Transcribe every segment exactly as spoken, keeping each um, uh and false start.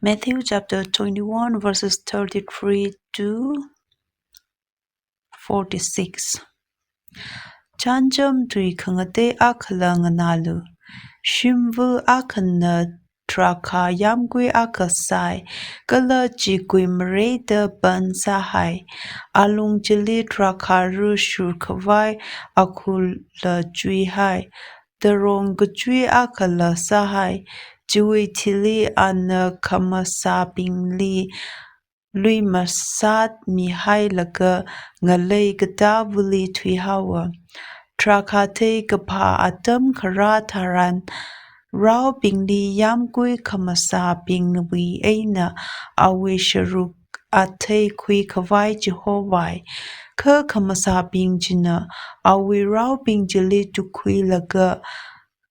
Matthew chapter twenty-one, verses thirty-three to forty-six. Chānjam tui khangatei akhala nganālu. Shimvā akhana drakhā yāmgui akha sāi, kala chi kuimareida pan sāhai. Alung chili drakhā ru shurkhavai akhula chuihai. Tarong kachui akhala sāhai. Chiwui thili ana khamasābingli lui masat mihailaga ngalei katāvali thuihaowa. Drakhā theikaphā atam kharā tharan, raobingli yāmgui khamasābingwui eina awui sharuk athei khuikhavai chihovai. Kha khamasābing china awui raobing chili tukhuilaga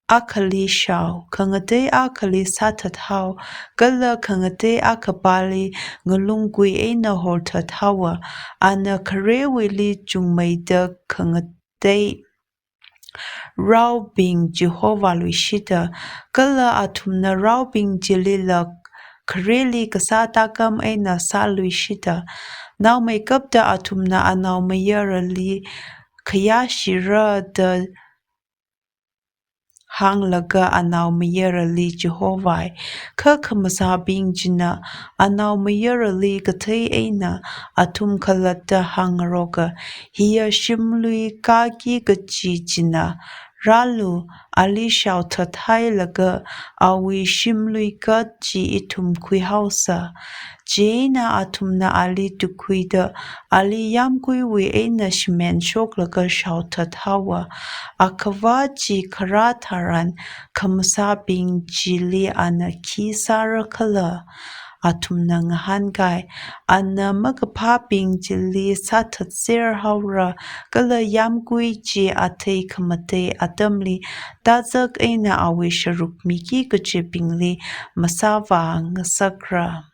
akhali shao, khangatei akhali sāthathao, kala khangatei akhapāli ngalunggui eina horthathaowa. Ana kharewuili chungmeida khangatei raobing chihovaluishita, kala athumna raobing chilila khareli kasā tākam eina sāluishita. Naomeikapta athumna anaomayarali khayāshira da hānglaga anaomayarali chihovai. Kha khamasābing china anaomayarali kathei eina athum khalatta hāngngaroka, hiya shimlui kaki kachi china. Rālu, ali shaothathailaga awui shimlui kat chi ithum khuihaosa. Chieina athumna ali tukhuida ali yāmguiwui eina shimān shoklaga shaothathaowa. Akhava chi kharā tharan khamasābing chili ana khi sārakhala? Athumna ngahānkai, ana makaphābing chili sāthatser haora, kala yāmgui chi athei khamatei atamli tāzak eina awui sharuk miki kachibingli masāvā ngasakra.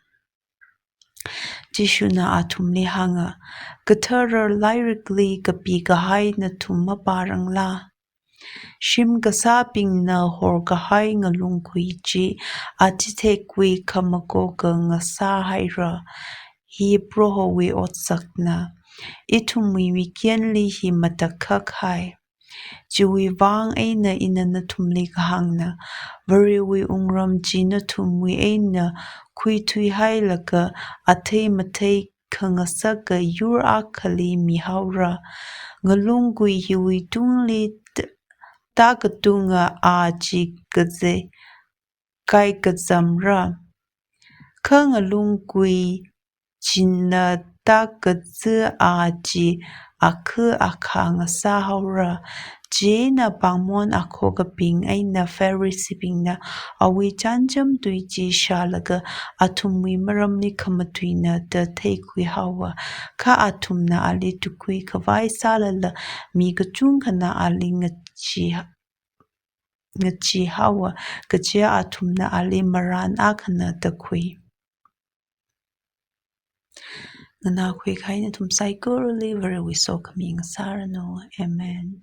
Jishuna athumli hānga, kathara lairikli kapikahai nathum mapārangla? Shim kasābingna horkahai ngalunggui chi achithekwui khamako khangasā haira. Hi Prohowui otsakna. Ithumwui mikyanli hi matakhak hai. Chiwui vang eina ina nathumli kahāngna, Varewui wungram chi nathumwui eina khuithuihailaga athei mathei khangasaka yur akhali mihaora. Ngalunggui hiwui tungli t-, tākatunga a chi kazei kai kazamra. Kha ngalunggui china tākazā a chi akha akha ngasā haora. Chieina pāngmon akhokabing eina Phariseebingna awui chānjam tui chi shālaga athumwui maramli khamatuina da theikhui haowa. Kha athumna ali tukhui khavai sālala mi kachungkhana ali ngachi, ngachi haowa, kaje athumna ali marān akhana da khui. Nganākhui kahai nathum saikorali Varewui sokhami ngasāranu. Amen.